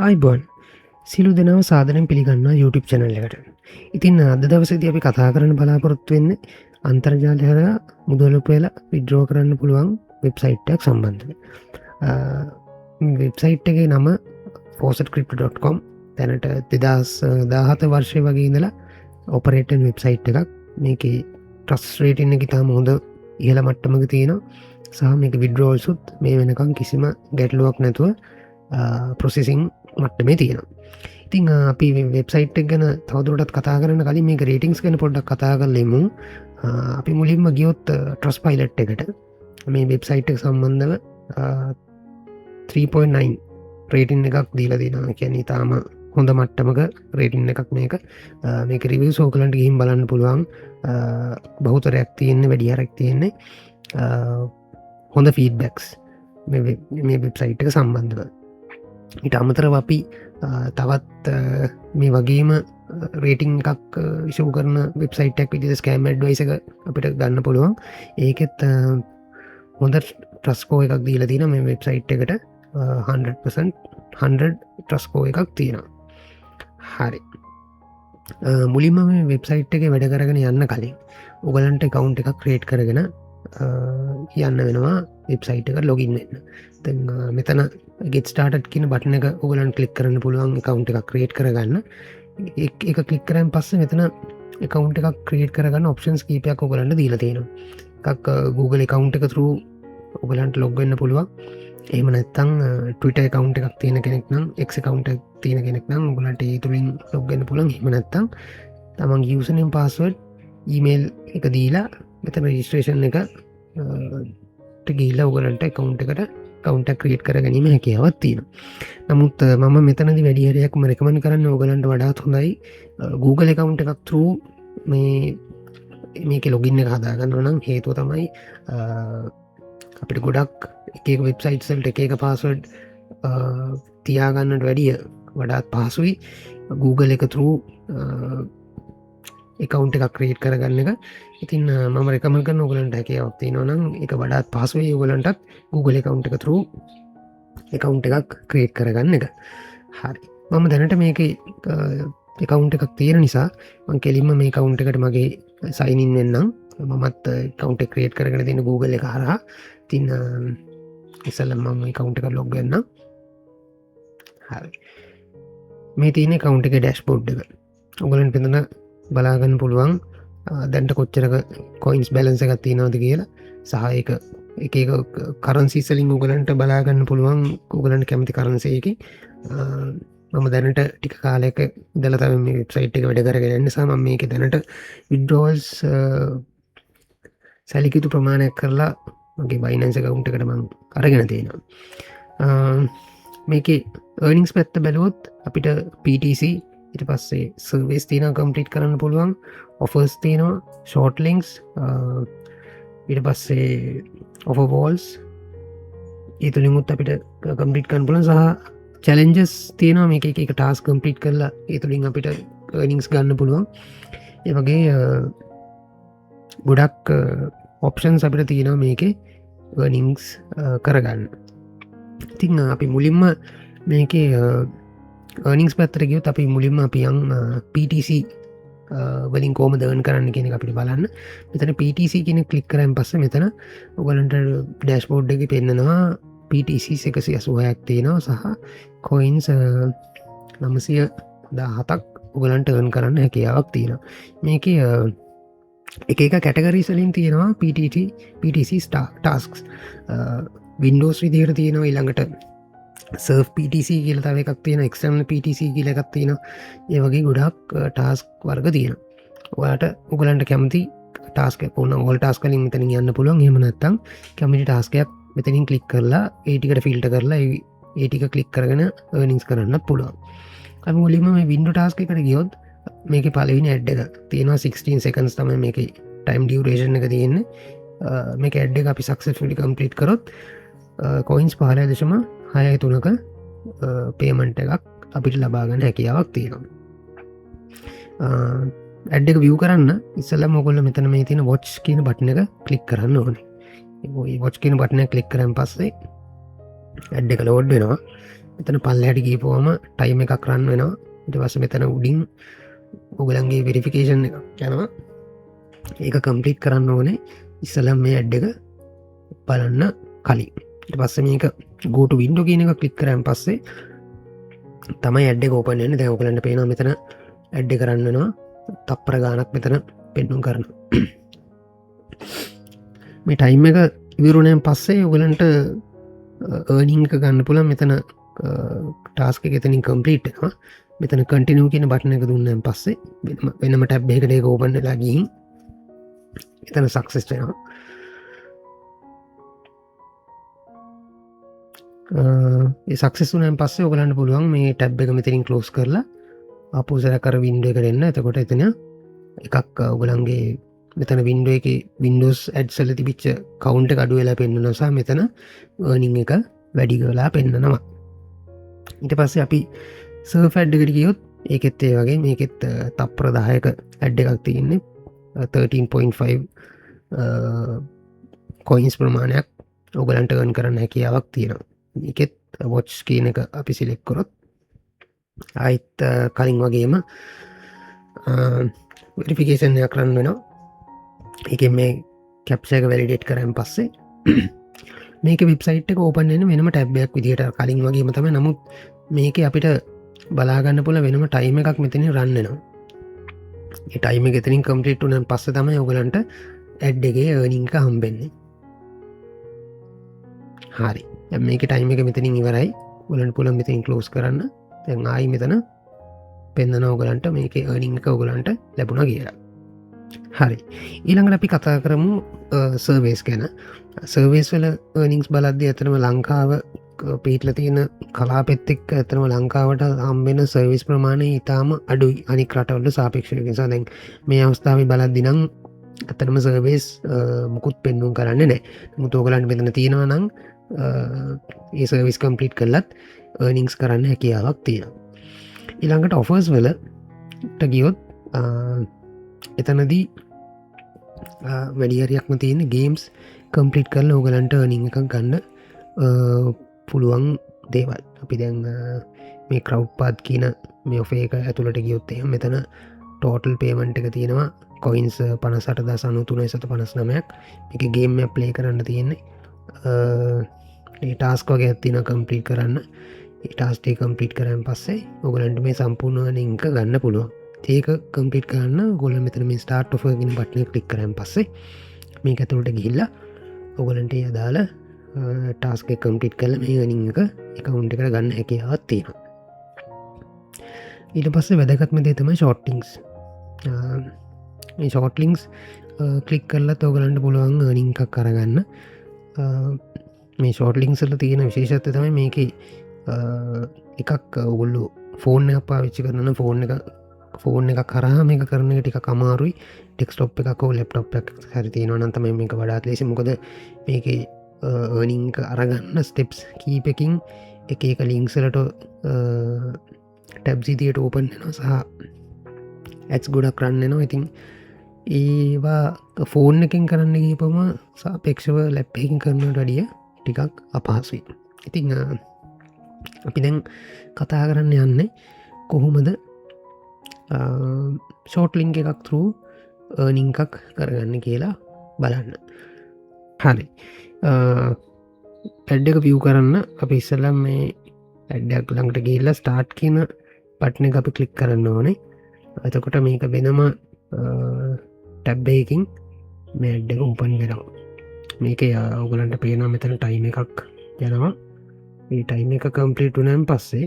ආයුබෝවන්, සියලු දෙනාම සාදරයෙන් පිළිගන්නවා YouTube channel එකට. ඉතින් අද දවසේදී අපි කතා කරන්න බලාපොරොත්තු වෙන්නේ අන්තර්ජාලය හරහා මුදල් උපයලා විත්ඩ්‍රෝ කරන්න පුළුවන් වෙබ්සයිට් එකක් සම්බන්ධව. මේ වෙබ්සයිට් එකේ නම faucetcrypto.com. දැනට 2017 වර්ෂය වගේ ඉඳලා ඔපරේට් වෙන වෙබ්සයිට් එකක්. මේකේ ට්‍රස්ට් රේටින් එක ඉතාම හොඳ ඉහළ මට්ටමක තියෙනවා. සහ මේක විත්ඩ්‍රෝල්ස් උත් මේ වෙනකන් කිසිම ගැටලුවක් නැතුව ප්‍රොසෙසිං මට්ටමේ තියෙනවා. ඉතින් අපි වෙබ්සයිට් එක ගැන තවදුරටත් කතා කරන්න කලින් මේක රේටින්ග්ස් ගැන පොඩ්ඩක් කතා කරලා ඉමු. අපි මුලින්ම ගියොත් ට්‍රස්ට් පයිලට් එකට මේ වෙබ්සයිට් එක සම්බන්ධව 3.9 රේටින් එකක් දීලා තියෙනවා. ඒ කියන්නේ ඉතාම හොඳ මට්ටමක රේටින් එකක් මේක. මේක රිවිව්ස් ඕගලන්ට ගිහින් බලන්න පුළුවන්. බහුතරයක් තියෙන්නේ, වැඩි හරයක් තියෙන්නේ හොඳ ෆීඩ්බැක්ස් මේ වෙබ්සයිට් එක සම්බන්ධව. ඊට අමතරව අපි තවත් මේ වගේම රේටිං එකක් ඉෂූ කරන වෙබ්සයිට් එකක් විදිහට ස්කෑම් ඇඩ්වයිස් එක අපිට ගන්න පුළුවන්. ඒකෙත් හොඳ ට්‍රස්ට් ස්කෝර් එකක් දීලා තියෙනවා මේ වෙබ්සයිට් එකට. 100% 100 ට්‍රස්ට් ස්කෝර් එකක් තියෙනවා. හරි. මුලින්ම මේ වෙබ්සයිට් එකේ වැඩ කරගෙන යන්න කලින් ඔයගලන්ට ඇකවුන්ට් එකක් ක්‍රියේට් කරගෙන යන්න වෙනවා වෙබ්සයිට් එකට ලොගින් වෙන්න. දැන් මෙතන get started කියන බටන් එක ඔයගලන්ට ක්ලික් කරන්න පුළුවන් ඇකවුන්ට් එකක් ක්‍රියේට් කරගන්න. ඒක ක්ලික් කරාන් පස්සේ මෙතන ඇකවුන්ට් එකක් ක්‍රියේට් කරගන්න ඔප්ෂන්ස් කීපයක් ඔයගලන්ට දීලා තියෙනවා. එකක් Google account එක through ඔයගලන්ට ලොග් වෙන්න පුළුවන්. එහෙම නැත්නම් Twitter account එකක් තියෙන කෙනෙක් නම්, X account එකක් තියෙන කෙනෙක් නම් ඔයගලන්ට ඒ තුලින් ලොග් වෙන්න පුළුවන්. එහෙම නැත්නම් තමන්ගේ username, password, email එක දීලා මෙතන රෙජිස්ට්‍රේෂන් එක ගිහිල්ලා ඔයගලන්ට ඇකවුන්ට් එකට ඇකවුන්ට් එකක් ක්‍රියේට් කරගැනීමේ හැකියාවක් තියෙනවා. නමුත් මම මෙතනදී වැඩි හරියක්ම රෙකමන්ඩ් කරන්නේ ඔයගලන්ට වඩාත් හොඳයි Google account එකක් through මේකේ ලොගින් එක හදාගන්නවා නම්. හේතුව තමයි අපිට ගොඩක් එක එක වෙබ්සයිට්ස් වලට එක එක පාස්වර්ඩ් තියාගන්නට වැඩිය වඩාත් පහසුයි Google එක through ඇකවුන්ට් එකක් ක්‍රියේට් කරගන්න එක. ඉතින් මම රෙකමන්ඩ් කරන ඔයගලන්ට හැකියාවක් තියෙනවා නම් ඒක වඩාත් පහසුයි ඔයගලන්ටත් Google account එක through account එකක් ක්‍රියේට් කරගන්න එක. හරි. මම දැනට මේකේ ඇකවුන්ට් එකක් තියෙන නිසා මං කෙලින්ම මේ ඇකවුන්ට් එකට මගේ සයින් ඉන් වෙන්නම්. මමත් ඇකවුන්ට් එක ක්‍රියේට් කරගෙන තියෙන Google එක හරහා. ඉතින් ඉස්සෙල්ලම මම මේ ඇකවුන්ට් එකට ලොග් වෙන්නම්. හරි. මේ තියෙන ඇකවුන්ට් එකේ ඩෑෂ්බෝඩ් එක. ඔයගලන්ට මෙතන බලාගන්න පුළුවන් දැන්ට කොච්චරක කොයින්ස් බැලන්ස් එකක් තියෙනවද කියලා සහ ඒක එක එක කරන්සිස් වලින් ඔයගලන්ට බලාගන්න පුළුවන් ඔයගලන්ට කැමති කරන්සි එකකින්. මම දැනට ටික කාලයක ඉඳලා තමයි මේ වෙබ්සයිට් එක වැඩ කරගෙන යන්නේ නිසා මම මේකේ දැනට විත්ඩ්‍රෝවල්ස් සැලකිය යුතු ප්‍රමාණයක් කරලා මගේ Binance account එකට මං අරගෙන තියෙනවා. මේකේ earnings පැත්ත බැලුවොත් අපිට PTC, ඊට පස්සේ සර්වේස් තියෙනවා කම්ප්ලීට් කරන්න පුළුවන්, ඔෆර්ස් තියෙනවා, ෂෝට් ලින්ක්ස්, ඊට පස්සේ ඔෆර් වෝල්ස් ඒ තුලින් උත් අපිට කම්ප්ලීට් කරන්න පුළුවන් සහ චැලෙන්ජස් තියෙනවා. මේක එක එක ටාස්ක් කම්ප්ලීට් කරලා ඒ තුලින් අපිට earnings ගන්න පුළුවන්. ඒ වගේ ගොඩක් ඔප්ෂන්ස් අපිට තියෙනවා මේකේ earnings කරගන්න. ඉතින් අපි මුලින්ම මේකේ earnings පැත්තට ගියොත් අපි මුලින්ම අපි යන් PTC වලින් කොහොමද earn කරන්න කියන එක අපිට බලන්න. මෙතන PTC කියන එක ක්ලික් කරාන් පස්සේ මෙතන ඔයගලන්ට ඩෑෂ්බෝඩ් එකේ පෙන්නනවා PTC 186ක් තියෙනවා සහ කොයින්ස් 917ක් ඔයගලන්ට earn කරන්න හැකියාවක් තියෙනවා. මේකේ එක එක කැටගරීස් වලින් තියෙනවා PTT PTC tasks. Windows විදිහට තියෙනවා, ඊළඟට සර්ෆ් PTC කියලා තව එකක් තියෙනවා, එක්ස්ටර්නල් PTC කියලා එකක් තියෙනවා. ඒ වගේ ගොඩක් ටාස්ක් වර්ග තියෙනවා. ඔයාලට ඔයගලන්ට කැමති ටාස්ක් එකක් ඕන නම් ඕල් ටාස්ක් වලින් මෙතනින් යන්න පුළුවන්. එහෙම නැත්නම් කැමති ටාස්ක් එකක් මෙතනින් ක්ලික් කරලා ඒ ටිකට ෆිල්ටර් කරලා ඒ ටික ක්ලික් කරගෙන අර්නින්ග්ස් කරන්නත් පුළුවන්. අපි මුලින්ම මේ වින්ඩෝ ටාස්ක් එකට ගියොත් මේකේ පළවෙනි ඇඩ් එක තියෙනවා. 16 seconds තමයි මේකේ ටයිම් ඩියුරේෂන් එක තියෙන්නේ. මේක ඇඩ් එක අපි සක්සස්ෆුලි කම්ප්ලීට් කරොත් කොයින්ස් පහළොව දශම හයයි තුනක පේමන්ට් එකක් අපිට ලබා ගන්න හැකියාවක් තියෙනවා. ඇඩ් එක විව් කරන්න ඉස්සෙල්ලාම ඔයගොල්ලෝ මෙතන මේ තියෙන වොච් කියන බටන් එක ක්ලික් කරන්න ඕනේ. ඔය වොච් කියන බටන් එක ක්ලික් කරාන් පස්සේ ඇඩ් එක ලෝඩ් වෙනවා. මෙතන පල්ලෙහාට ගිහපුවම ටයිම් එකක් රන් වෙනවා. ඊට පස්සේ මෙතන උඩින් ඔයගලන්ගේ වෙරිෆිකේෂන් එකක් යනවා. ඒක කම්ප්ලීට් කරන්න ඕනේ ඉස්සෙල්ලාම මේ ඇඩ් එක බලන්න කලින්. ඊට පස්සේ මේක go to window කියන එක ක්ලික් කරාන් පස්සේ තමයි ඇඩ් එක ඕපන් වෙන්නේ. දැන් ඔයගලන්ට පේනවා මෙතන ඇඩ් එක රන් වෙනවා. තප්පර ගාණක් මෙතන පෙන්නුම් කරනවා. මේ ටයිම් එක ඉවර වුණාන් පස්සේ ඔයගලන්ට අර්නින් එක ගන්න පුළුවන්. මෙතන ටාස්ක් එක එතනින් කම්ප්ලීට් වෙනවා. මෙතන කන්ටිනියු කියන බටන් එක දුන්නාන් පස්සේ වෙනම ටැබ් එකකට ඒක ඕපන් වෙලා ගිහින් එතන සක්සස් වෙනවා. ඒ සක්සස් වුණාන් පස්සේ ඔයගලන්ට පුළුවන් මේ ටැබ් එක මෙතනින් ක්ලෝස් කරලා ආපහු සැරයක් අර වින්ඩෝ එකට එන්න. එතකොට එතන එකක් ඔයගලන්ගේ මෙතන වින්ඩෝ එකේ Windows ads වල තිබිච්ච කවුන්ට් එක අඩු වෙලා පෙන්වනවා සහ මෙතන earning එක වැඩි වෙලා පෙන්වනවා. ඊට පස්සේ අපි සර්ෆ් ඇඩ් එකට ගියොත් ඒකෙත් ඒ වගේ මේකෙත් තප්පර 10ක ඇඩ් එකක් තියෙන්නේ. 13.5 කොයින්ස් ප්‍රමාණයක් ඔයගලන්ට earn කරන්න හැකියාවක් තියෙනවා. මේකෙත් watch කියන එක අපි සිලෙක්ට් කරොත් ආයෙත් කලින් වගේම වෙරිෆිකේෂන් එකක් රන් වෙනවා. ඒකෙන් මේ කැප්චා එක වැලිඩේට් කරාන් පස්සේ මේකේ වෙබ්සයිට් එක ඕපන් වෙන වෙනම ටැබ් එකක් විදිහට කලින් වගේම තමයි. නමුත් මේකේ අපිට බලා ගන්න පුළුවන් වෙනම ටයිම් එකක් මෙතනින් රන් වෙනවා. ඒ ටයිම් එක එතනින් කම්ප්ලීට් වුණාන් පස්සේ තමයි ඔයගලන්ට ඇඩ් එකේ අර්නින් එක හම්බෙන්නේ. හරි. දැන් මේකේ ටයිම් එක මෙතනින් ඉවරයි. ඔයගලන්ට පුළුවන් මෙතනින් ක්ලෝස් කරන්න. දැන් ආයි මෙතන පෙන්නනවා ඔයගලන්ට මේකේ අර්නින් එක ඔයගලන්ට ලැබුණා කියලා. හරි. ඊළඟට අපි කතා කරමු සර්වේස් ගැන. සර්වේස් වල අර්නින්ග්ස් බලද්දී ඇත්තටම ලංකාව පිහිටලා තියෙන කලාපෙත් එක්ක ඇත්තටම ලංකාවට හම්බෙන සර්විස් ප්‍රමාණය ඉතාම අඩුයි අනික් රටවලට සාපේක්ෂව. ඒ නිසා දැන් මේ අවස්ථාවේ බලද්දී නම් ඇත්තටම සර්වේස් මුකුත් පෙන්නුම් කරන්නේ නැහැ. නමුත් ඔයගලන්ට මෙතන තියෙනවා නම් ඒ සර්විස් කම්ප්ලීට් කළත් අර්නින්ග්ස් කරන්න හැකියාවක් තියෙනවා. ඊළඟට ඔෆර්ස් වලට ගියොත් එතනදී වැඩි හරියක්ම තියෙන ගේම්ස් කම්ප්ලීට් කරලා ඔයගලන්ට අර්නින් එකක් ගන්න පුළුවන් දේවල්. අපි දැන් මේ ක්‍රවුඩ් පාත් කියන මේ ඔෆර් එක ඇතුළට ගියොත් එහෙම මෙතන ටෝටල් පේමන්ට් එක තියෙනවා කොයින්ස් පනස් අට දස අනූ තුනයි සත පනස් නමයක්. මේකේ ගේම් එක ප්ලේ කරන්න තියෙන්නේ. ඒ ටාස්ක් වගේක් තියෙනවා කම්ප්ලීට් කරන්න. ඒ ටාස්ක් ටික කම්ප්ලීට් කරාන් පස්සේ ඔයගලන්ට මේ සම්පූර්ණ අර්නින් එක ගන්න පුළුවන්. ඒක කම්ප්ලීට් කරන්න ඔයගොල්ලෝ මෙතන මේ ස්ටාර්ට් ඔෆර් කියන බටන් එක ක්ලික් කරාන් පස්සේ මේක ඇතුළට ගිහිල්ලා ඔයගලන්ට ඒ අදාළ ටාස්ක් එක කම්ප්ලීට් කරලා මේ අර්නින් එක ඇකවුන්ට් එකට ගන්න හැකියාවක් තියෙනවා. ඊට පස්සේ වැදගත්ම දේ තමයි ෂෝට් ලින්ක්ස්. මේ ෂෝට් ලින්ක්ස් ක්ලික් කරලත් ඔයගලන්ට පුළුවන් අර්නින් එකක් අරගන්න. මේ ෂෝට් ලින්ක්ස් වල තියෙන විශේෂත්වය තමයි මේකේ එකක් ඔයගොල්ලෝ ෆෝන් එකක් පාවිච්චි කරනවා නම් ෆෝන් එකක් හරහා මේක කරන එක ටිකක් අමාරුයි. ඩෙස්ක්ටොප් එකක් හෝ ලැප්ටොප් එකක් හරි තියෙනවා නම් තමයි මේක වඩාත් ලේසි. මොකද මේකේ අර්නින් එක අරගන්න ස්ටෙප්ස් කීපකින් එක එක ලින්ක්ස් වලට ටැබ්ස් විදියට ඕපන් වෙනවා සහ ඇඩ්ස් ගොඩක් රන් වෙනවා. ඉතින් ඒවා ෆෝන් එකෙන් කරන්න ගියපම සාපේක්ෂව ලැප් එකකින් කරනවට වැඩිය ටිකක් අපහසුයි. ඉතින් අපි දැන් කතා කරන්න යන්නේ කොහොමද ෂෝට් ලින්ක් එකක් through earning එකක් කරගන්න කියලා බලන්න. හරි. ඇඩ් එක view කරන්න අපි ඉස්සෙල්ලම මේ ඇඩ් එකක් ළඟට ගිහිල්ලා ස්ටාර්ට් කියන බටන් එක අපි ක්ලික් කරන්න ඕනේ. එතකොට මේක වෙනම ටැබ් එකකින් මේ ඇඩ් එක ඕපන් වෙනවා. මේකේ ඔයගලන්ට පේනවා මෙතන ටයිම් එකක් යනවා. මේ ටයිම් එක කම්ප්ලීට් වුණාන් පස්සේ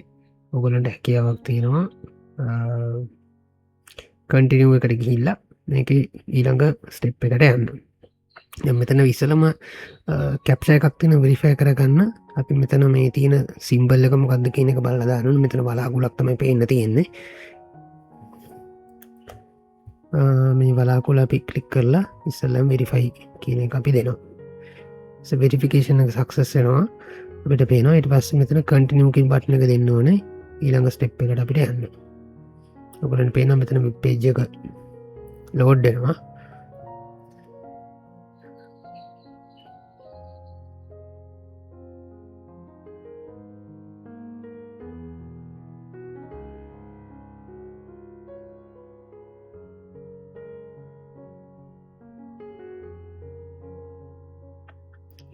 ඔයගලන්ට හැකියාවක් තියෙනවා කන්ටිනියු එකට ගිහිල්ලා මේකේ ඊළඟ ස්ටෙප් එකට යන්න. දැන් මෙතන ඉස්සෙල්ලම කැප්චා එකක් තියෙන වෙරිෆයි කරගන්න අපි මෙතන මේ තියෙන සිම්බල් එක මොකද්ද කියන එක බලලා දාන්න ඕනේ. මෙතන බලාකුලක් තමයි පේන්න තියෙන්නේ. මේ බලාකුල අපි ක්ලික් කරලා ඉස්සෙල්ලම වෙරිෆයි කියන එක අපි දෙනවා. වෙරිෆිකේෂන් එක සක්සස් වෙනවා අපිට පේනවා. ඊට පස්සේ මෙතන කන්ටිනියු කියන බටන් එක දෙන්න ඕනේ ඊළඟ ස්ටෙප් එකට අපිට යන්න. ඔයගොල්ලන්ට පේනවා මෙතන වෙබ් පේජ් එක ලෝඩ් වෙනවා.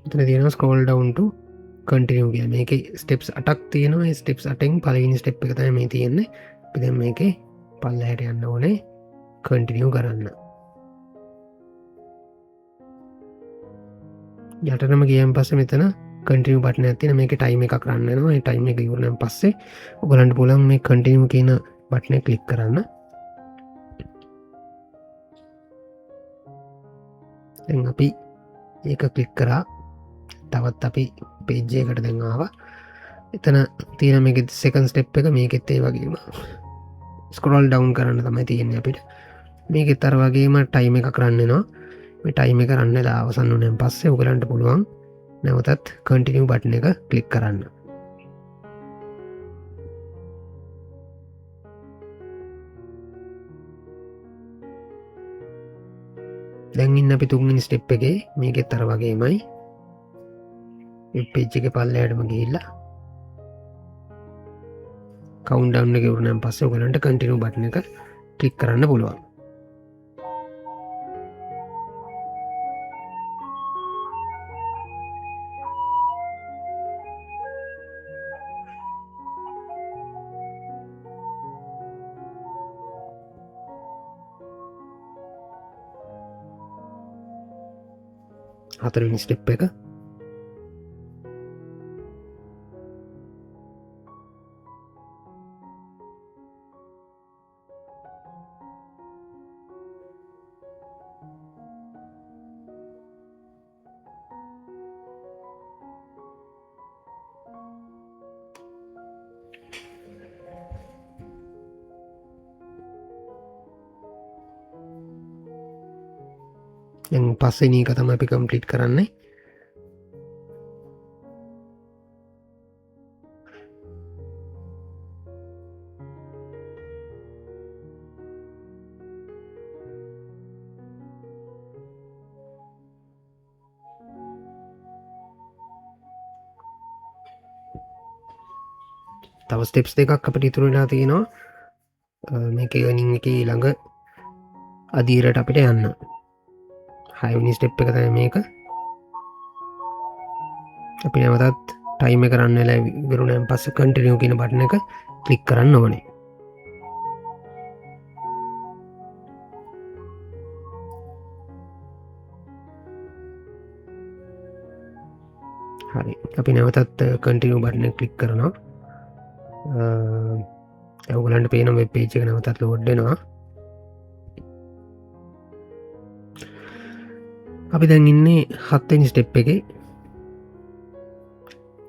මෙතන තියෙනවා scroll down to continue කියලා. මේකේ ස්ටෙප්ස් 8ක් තියෙනවා. ඒ ස්ටෙප්ස් 8න් පළවෙනි ස්ටෙප් එක තමයි මේ තියෙන්නේ. අපි දැන් මේකේ පල්ලෙහාට යන්න ඕනේ කන්ටිනියු කරන්න. යටටම ගියන් පස්සේ මෙතන කන්ටිනියු බටන් එකක් තියෙනවා. මේකේ ටයිම් එකක් රන් වෙනවා. ඒ ටයිම් එක ඉවර වුණාන් පස්සේ ඔයගලන්ට පුළුවන් මේ කන්ටිනියු කියන බටන් එක ක්ලික් කරන්න. දැන් අපි ඒක ක්ලික් කරා. තවත් අපි පේජ් එකකට දැන් ආවා. එතන තියෙන මේකේ සෙකන්ඩ් ස්ටෙප් එක. මේකෙත් ඒ වගේම ස්ක්‍රෝල් ඩවුන් කරන්න තමයි තියෙන්නේ අපිට. මේකෙත් අර වගේම ටයිම් එකක් රන් වෙනවා. මේ ටයිම් එක රන් වෙලා අවසන් වුණාන් පස්සේ ඔයගලන්ට පුළුවන් නැවතත් කන්ටිනියු බටන් එක ක්ලික් කරන්න. දැන් ඉන්න අපි තුන්වෙනි ස්ටෙප් එකේ. මේකෙත් අර වගේමයි වෙබ් පේජ් එකේ පල්ලෙහාටම ගිහිල්ලා කවුන්ට් ඩවුන් එක ඉවර වුණාන් පස්සේ ඔයගලන්ට කන්ටිනියු බටන් එක ක්ලික් කරන්න පුළුවන්. හතරවෙනි ස්ටෙප් එක. දැන් පස්වෙනි එක තමයි අපි කම්ප්ලීට් කරන්නේ. තව ස්ටෙප්ස් දෙකක් අපිට ඉතුරු වෙලා තියෙනවා. මේකේ earning එකේ ඊළඟ අදියරට අපිට යන්න. හයවෙනි ස්ටෙප් එක තමයි මේක. අපි නැවතත් ටයිම් එක රන් වෙලා ඉවර වුණාන් පස්සේ කන්ටිනියු කියන බටන් එක ක්ලික් කරන්න ඕනේ. හරි, අපි නැවතත් කන්ටිනියු බටන් එක ක්ලික් කරනවා. ඔයගලන්ට පේන වෙබ් පේජ් එක නැවතත් ලෝඩ් වෙනවා. අපි දැන් ඉන්නේ හත්වෙනි ස්ටෙප් එකේ.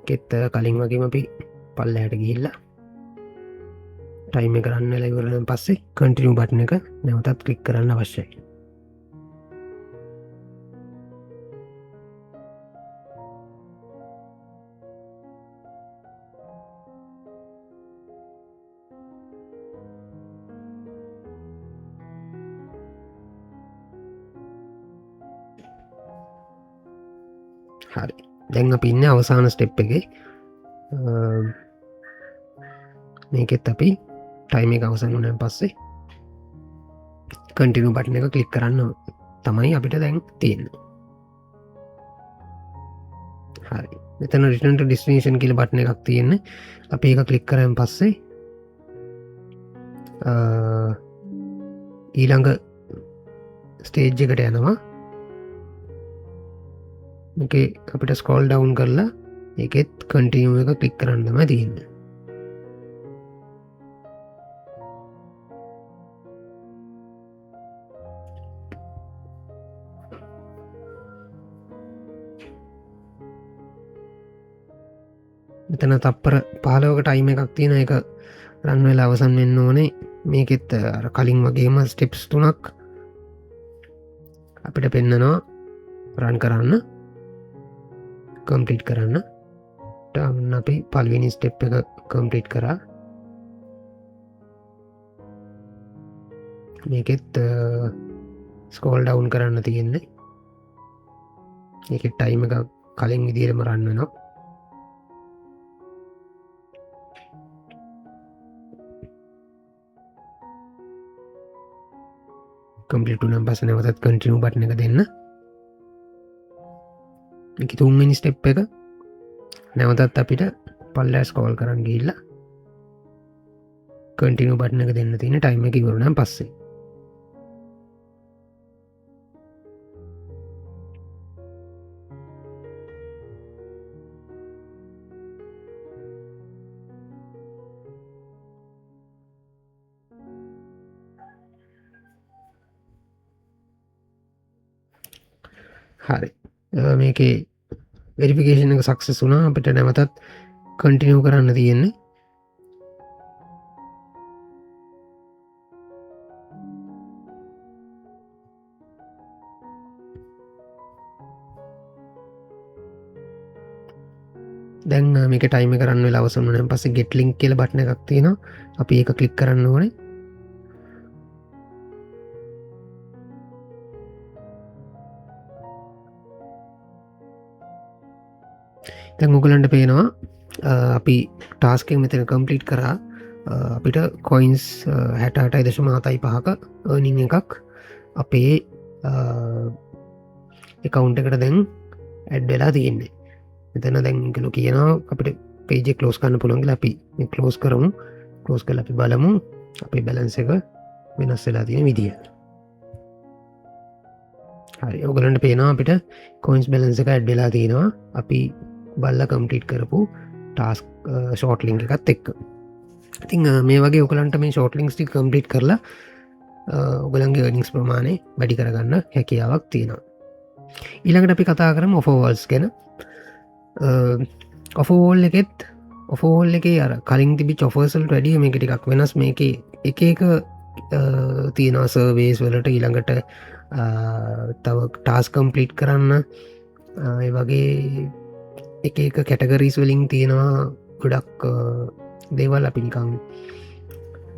ඒකෙත් කලින් වගේම අපි පල්ලෙහාට ගිහිල්ලා ටයිම් එක රන් වෙලා ඉවර වුණාන් පස්සේ කන්ටිනියු බටන් එක නැවතත් ක්ලික් කරන්න අවශ්‍යයි. හරි, දැන් අපි ඉන්නේ අවසාන ස්ටෙප් එකේ. මේකෙත් අපි ටයිම් එක අවසන් වුණාන් පස්සේ කන්ටිනියු බටන් එක ක්ලික් කරන්න තමයි අපිට දැන් තියෙන්නේ. හරි, මෙතන රිටර්න් ටු ඩෙස්ටිනේෂන් කියලා බටන් එකක් තියෙන්නේ. අපි ඒක ක්ලික් කරාන් පස්සේ ඊළඟ ස්ටේජ් එකට යනවා. මේකේ අපිට ස්ක්‍රෝල් ඩවුන් කරලා ඒකෙත් කන්ටිනියු එක ක්ලික් කරන්න තමයි තියෙන්නේ. මෙතන තප්පර 15ක ටයිම් එකක් තියෙනවා. ඒක රන් වෙලා අවසන් වෙන්න ඕනේ. මේකෙත් අර කලින් වගේම ස්ටෙප්ස් තුනක් අපිට පෙන්නනවා රන් කරන්න, කම්ප්ලීට් කරන්න. ටර්න් අපි පළවෙනි ස්ටෙප් එක කම්ප්ලීට් කරා. මේකෙත් ස්ක්‍රෝල් ඩවුන් කරන්න තියෙන්නේ. ඒකේ ටයිම් එක කලින් විදිහටම රන් වෙනවා. කම්ප්ලීට් වුණාන් පස්සේ නැවතත් කන්ටිනියු බටන් එක දෙන්න. මේකේ තුන්වෙනි ස්ටෙප් එක නැවතත් අපිට පල්ලෙහා ස්ක්‍රෝල් කරන් ගිහිල්ලා කන්ටිනියු බටන් එක දෙන්න තියෙන ටයිම් එක ඉවර වුණාන් පස්සේ. හරි. මේකේ වෙරිෆිකේෂන් එක සක්සස් වුණා. අපිට නැවතත් කන්ටිනියු කරන්න තියෙන්නේ. දැන් මේක ටයිම් එක රන් වෙලා අවසන් වුණාන් පස්සේ get link කියලා බටන් එකක් තියෙනවා. අපි ඒක ක්ලික් කරන්න ඕනේ. දැන් ඔයගලන්ට පේනවා අපි ටාස්ක් එක මෙතන කම්ප්ලීට් කරා. අපිට කොයින්ස් හැට අටයි දශම හතයි පහක earning එකක් අපේ account එකට දැන් ඇඩ් වෙලා තියෙන්නේ. මෙතන දැන් ඒගොල්ලෝ කියනවා අපිට page එක close කරන්න පුළුවන් කියලා. අපි මේ close කරමු. close කරලා අපි බලමු අපේ balance එක වෙනස් වෙලා තියෙන විදිය. හරි, ඔයගලන්ට පේනවා අපිට coins balance එක ඇඩ් වෙලා තියෙනවා අපි බලලා කම්ප්ලීට් කරපු ටාස්ක් ෂෝට් ලින්ක් එකත් එක්ක. ඉතින් මේ වගේ ඔයගලන්ට මේ ෂෝට් ලින්ක්ස් ටික කම්ප්ලීට් කරලා ඔයගලන්ගේ earnings ප්‍රමාණය වැඩි කරගන්න හැකියාවක් තියෙනවා. ඊළඟට අපි කතා කරමු ඔෆර් වෝල්ස් ගැන. ඔෆර් වෝල් එකෙත් ඔෆර් වෝල් එකේ අර කලින් තිබිච්ච ඔෆර්ස් වලට වැඩිය මේක ටිකක් වෙනස්. මේකේ එක එක තියෙනවා සර්වේස් වලට, ඊළඟට තව ටාස්ක් කම්ප්ලීට් කරන්න, ඒ වගේ එක එක කැටගරීස් වලින් තියෙනවා ගොඩක් දේවල්. අපි නිකන්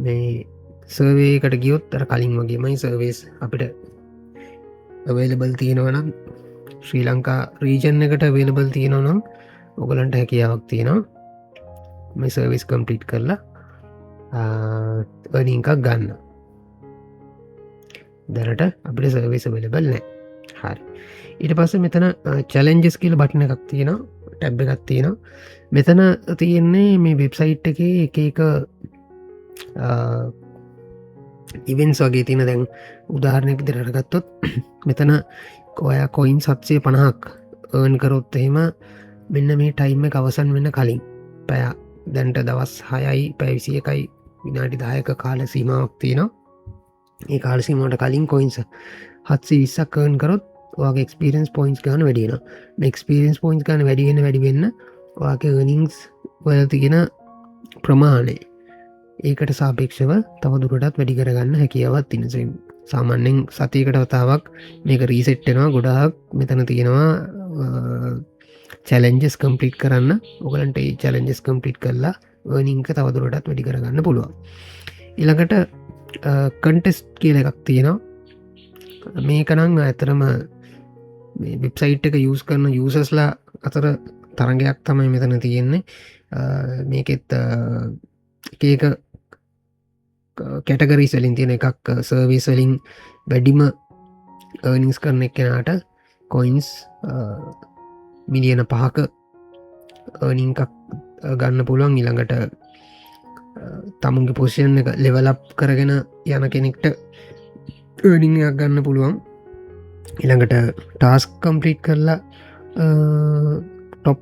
මේ සර්වේ එකට ගියොත් අර කලින් වගේමයි සර්වේස් අපිට අවైలබල් තියෙනවා නම් ශ්‍රී ලංකා රීජන් එකට අවైలබල් තියෙනවා නම් ඔයගලන්ට හැකියාවක් තියෙනවා මේ සර්විස් කම්ප්ලීට් කරලා earning එකක් ගන්න. දැනට අපිට සර්විස් අවైలබල් නෑ. හරි. ඊට පස්සේ මෙතන චැලෙන්ජස් කියලා බටන් එකක් තියෙනවා, ටැබ් එකක් තියෙනවා. මෙතන තියෙන්නේ මේ වෙබ්සයිට් එකේ එක එක ඉවෙන්ට්ස් වගේ තියෙන. දැන් උදාහරණයක් විදිහට අරගත්තොත් මෙතන ඔයා කොයින් සත්සිය පනහක් earn කරොත් එහෙම මෙන්න මේ ටයිම් එක අවසන් වෙන්න කලින් පැය දැන්ට දවස් හයයි පැය විසියකයි විනාඩි දහයක කාල සීමාවක් තියෙනවා. ඒ කාල සීමාවට කලින් කොයින්ස් හත්සිය විස්සක් earn කරොත් ඔයාගේ එක්ස්පීරියන්ස් පොයින්ට්ස් ගාන වැඩි වෙනවා. මේ එක්ස්පීරියන්ස් පොයින්ට්ස් ගාන වැඩි වෙන වැඩි වෙන්න ඔයාගේ earnings වල තියෙන ප්‍රමාණය ඒකට සාපේක්ෂව තව දුරටත් වැඩි කරගන්න හැකියාවක් තියෙනවා. සාමාන්‍යයෙන් සතියකට වතාවක් මේක රීසෙට් වෙනවා. ගොඩාක් මෙතන තියෙනවා චැලෙන්ජස් කම්ප්ලීට් කරන්න. ඔයගලන්ට ඒ චැලෙන්ජස් කම්ප්ලීට් කරලා earning එක තව දුරටත් වැඩි කරගන්න පුළුවන්. ඊළඟට කන්ටෙස්ට් කියලා එකක් තියෙනවා. මේක නම් ඇත්තටම මේ වෙබ්සයිට් එක යූස් කරන යූසර්ස්ලා අතර තරගයක් තමයි මෙතන තියෙන්නේ. මේකෙත් එක එක කැටගරීස් වලින් තියෙන එකක්, සර්විස් වලින් වැඩිම earnings කරන එක්කෙනාට කොයින්ස් මිලියන පහක earning එකක් ගන්න පුළුවන්. ඊළඟට තමුන්ගේ පොසිෂන් එක ලෙවල් අප් කරගෙන යන කෙනෙක්ට earning එකක් ගන්න පුළුවන්. ඊළඟට ටාස්ක් කම්ප්ලීට් කරලා ටොප්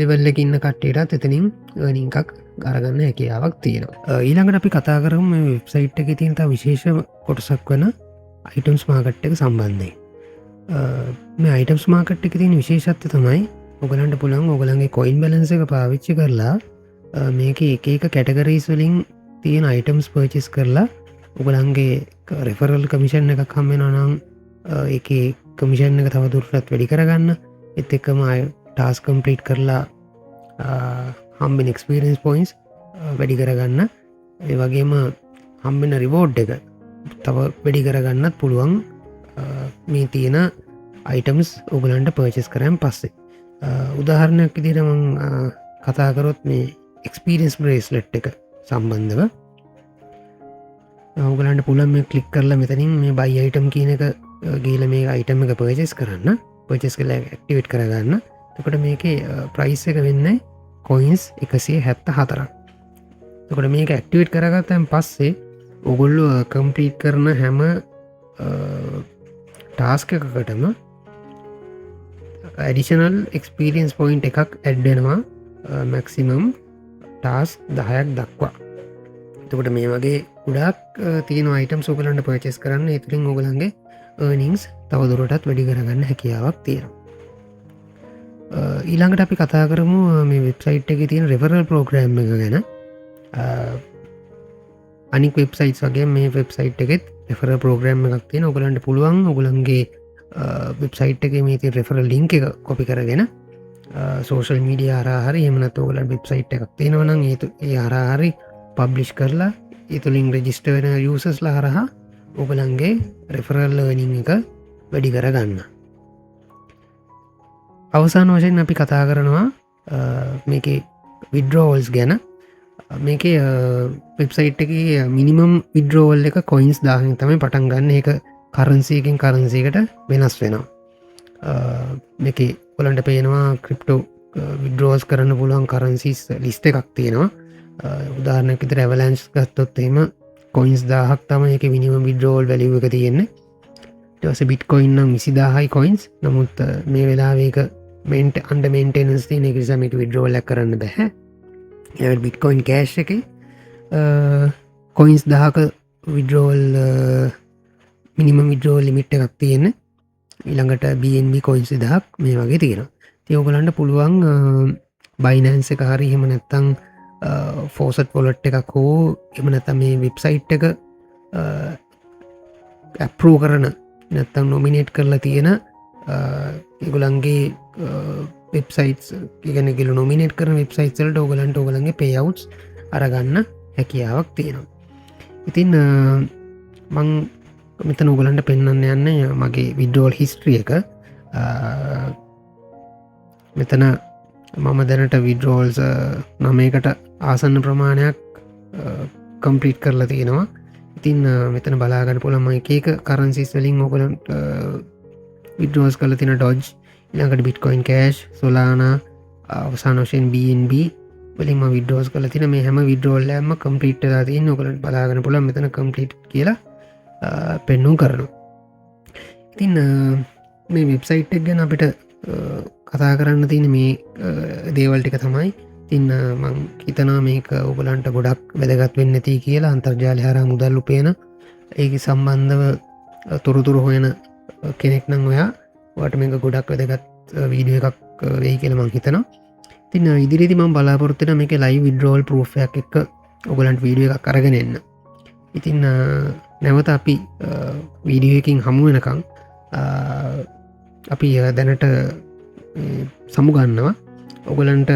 ලෙවල් එකේ ඉන්න කට්ටියටත් එතනින් earning එකක් අරගන්න හැකියාවක් තියෙනවා. ඊළඟට අපි කතා කරමු මේ වෙබ්සයිට් එකේ තියෙන තව විශේෂ කොටසක් වන අයිටම්ස් මාකට් එක සම්බන්ධයෙන්. මේ අයිටම්ස් මාකට් එකේ තියෙන විශේෂත්වය තමයි ඔයගලන්ට පුළුවන් ඔයගලන්ගේ කොයින් බැලන්ස් එක පාවිච්චි කරලා මේකේ එක එක කැටගරීස් වලින් තියෙන අයිටම්ස් පර්චේස් කරලා ඔයගලන්ගේ රෙෆරල් කමිෂන් එකක් හම් වෙනවා නම් ඒකේ කමිෂන් එක තව දුරටත් වැඩි කරගන්න. ඒත් එක්කම ආය ටාස්ක් කම්ප්ලීට් කරලා හම්බෙන එක්ස්පීරියන්ස් පොයින්ට්ස් වැඩි කරගන්න. ඒ වගේම හම්බෙන රිවෝඩ් එක තව වැඩි කරගන්නත් පුළුවන් මේ තියෙන අයිටම්ස් ඔයගලන්ට පර්චේස් කරන් පස්සේ. උදාහරණයක් විදිහට මං කතා කරොත් මේ එක්ස්පීරියන්ස් බ්‍රේස්ලට් එක සම්බන්ධව ඔයගලන්ට පුළුවන් මේ ක්ලික් කරලා මෙතනින් මේ බයි අයිටම් කියන එක ගිහලා මේ අයිටම් එක පර්චේස් කරන්න. පර්චේස් කරලා ඇක්ටිවේට් කරගන්න. එතකොට මේකේ ප්‍රයිස් එක වෙන්නේ කොයින්ස් 174ක්. එතකොට මේක ඇක්ටිවේට් කරගත්තන් පස්සේ ඔගොල්ලෝ කම්ප්ලීට් කරන හැම ටාස්ක් එකකටම ඇඩිෂනල් එක්ස්පීරියන්ස් පොයින්ට් එකක් ඇඩ් වෙනවා, මැක්සිමම් ටාස්ක් 10ක් දක්වා. එතකොට මේ වගේ ගොඩක් තියෙන අයිටම්ස් ඔයගලන්ට පර්චේස් කරන්න. ඒ තුලින් ඔයගලන්ගේ අර්නින්ග්ස් තවදුරටත් වැඩි කරගන්න හැකියාවක් තියෙනවා. ඊළඟට අපි කතා කරමු මේ වෙබ්සයිට් එකේ තියෙන රෙෆරල් ප්‍රෝග්‍රෑම් එක ගැන. අනික් වෙබ්සයිට්ස් වගේ මේ වෙබ්සයිට් එකෙත් රෙෆරල් ප්‍රෝග්‍රෑම් එකක් තියෙනවා. ඔයගලන්ට පුළුවන් ඔයගලන්ගේ වෙබ්සයිට් එකේ මේ තියෙන රෙෆරල් ලින්ක් එක කොපි කරගෙන සෝෂල් මීඩියා හරහා හරි, එහෙම නැත්නම් ඔයගලන්ට වෙබ්සයිට් එකක් තියෙනවා නම් ඒ ඒ හරහා හරි පබ්ලිෂ් කරලා, ඒ තුලින් රෙජිස්ටර් වෙන යූසර්ස්ලා හරහා ඔයගලන්ගේ රෙෆරල් අර්නින් එක වැඩි කරගන්න. අවසාන වශයෙන් අපි කතා කරනවා මේකේ විඩ්‍රෝවල්ස් ගැන. මේකේ වෙබ්සයිට් එකේ මිනිමම් විඩ්‍රෝවල් එක කොයින්ස් 1000න් තමයි පටන් ගන්න. ඒක කරන්සි එකකින් කරන්සි එකට වෙනස් වෙනවා. මේකේ ඔයාලන්ට පේනවා ක්‍රිප්ටෝ විඩ්‍රෝවල්ස් කරන්න පුළුවන් කරන්සිස් ලිස්ට් එකක් තියෙනවා. උදාහරණයක් විදිහට ඇවලැන්ච් ගත්තොත් එහෙම කොයින්ස් 1000ක් තමයි ඒකේ මිනිමම් විඩ්‍රෝවල් වැලියු එක තියෙන්නේ. ඊට පස්සේ බිට්කොයින් නම් 20,000යි කොයින්ස්. නමුත් මේ වෙලාවේ ඒක අන්ඩර් මේන්ටෙනන්ස් තියෙන එක නිසා මේක විඩ්‍රෝවල් එකක් කරන්න බැහැ. ඊළඟට බිට්කොයින් කෑෂ් එකේ කොයින්ස් 1000ක විඩ්‍රෝවල්, මිනිමම් විඩ්‍රෝවල් ලිමිට් එකක් තියෙන්නේ. ඊළඟට BNB coins 2000ක් මේ වගේ තියෙනවා. ඉතින් ඔයගලන්ට පුළුවන් Binance එක හරි, එහෙම නැත්නම් ෆෝසට් වොලට් එකක් හෝ, එහෙම නැත්නම් මේ වෙබ්සයිට් එක ඇප්‍රූව් කරන නැත්නම් නොමිනේට් කරලා තියෙන ඒගොල්ලන්ගේ වෙබ්සයිට්ස්, ඒ කියන්නේ ඒගොල්ලෝ නොමිනේට් කරන වෙබ්සයිට්ස් වලට ඔයගලන්ට ඔයගලන්ගේ පේ අවුට්ස් අරගන්න හැකියාවක් තියෙනවා. ඉතින් මං මෙතන ඔයගලන්ට පෙන්වන්න යන්නේ මගේ විඩ්‍රෝවල් හිස්ටරි එක. මෙතන මම දැනට විඩ්‍රෝවල්ස් 9කට ආසන්න ප්‍රමාණයක් කම්ප්ලීට් කරලා තියෙනවා. ඉතින් මෙතන බලාගන්න පුළුවන් මම එක එක කරන්සිස් වලින් ඔයගලන්ට විඩ්‍රෝවල්ස් කරලා තියෙන ඩොජ්, ඊළඟට බිට්කොයින් කෑෂ්, සොලානා, අවසාන වශයෙන් BNB වලින් මම විඩ්‍රෝවල්ස් කරලා තියෙන. මේ හැම විඩ්‍රෝවල් එකක්ම කම්ප්ලීට් වෙලා තියෙන්නේ. ඔයගලන්ට බලාගන්න පුළුවන් මෙතන කම්ප්ලීට් කියලා පෙන්නුම් කරනවා. ඉතින් මේ වෙබ්සයිට් එක ගැන අපිට කතා කරන්න තියෙන මේ දේවල් ටික තමයි. ඉතින් මං හිතනවා මේක ඔයගලන්ට ගොඩක් වැදගත් වෙන්න ඇති කියලා. අන්තර්ජාලය හරහා මුදල් උපයන, ඒක සම්බන්ධව තොරතුරු හොයන කෙනෙක් නම් ඔයාට මේක ගොඩක් වැදගත් වීඩියෝ එකක් වෙයි කියලා මං හිතනවා. ඉතින් ඉදිරියේදී මං බලාපොරොත්තු වෙනවා මේකේ ලයිව් විඩ්‍රෝවල් ප්‍රූෆ් එකක් එක්ක ඔයගලන්ට වීඩියෝ එකක් අරගෙන එන්න. ඉතින් නැවත අපි වීඩියෝ එකකින් හමු වෙනකන් අපි දැනට සමුගන්නවා. ඔයගලන්ට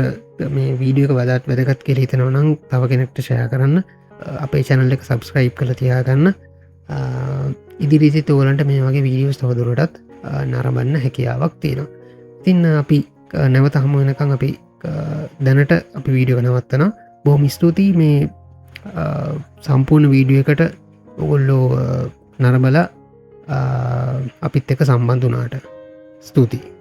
මේ වීඩියෝ එක වඩාත් වැදගත් කියලා හිතනවා නම් තව කෙනෙක්ට ෂෙයා කරන්න, අපේ චැනල් එක සබ්ස්ක්‍රයිබ් කරලා තියාගන්න. ඉදිරියේදීත් ඔයගලන්ට මේ වගේ වීඩියෝස් තවදුරටත් නරඹන්න හැකියාවක් තියෙනවා. ඉතින් අපි නැවත හමු වෙනකන් අපි දැනට අපි වීඩියෝ එක නවත්තනවා. බොහොම ස්තුතියි මේ සම්පූර්ණ වීඩියෝ එකට ඔයගොල්ලෝ නරඹලා අපිත් එක්ක සම්බන්ධ වුණාට. ස්තුතියි.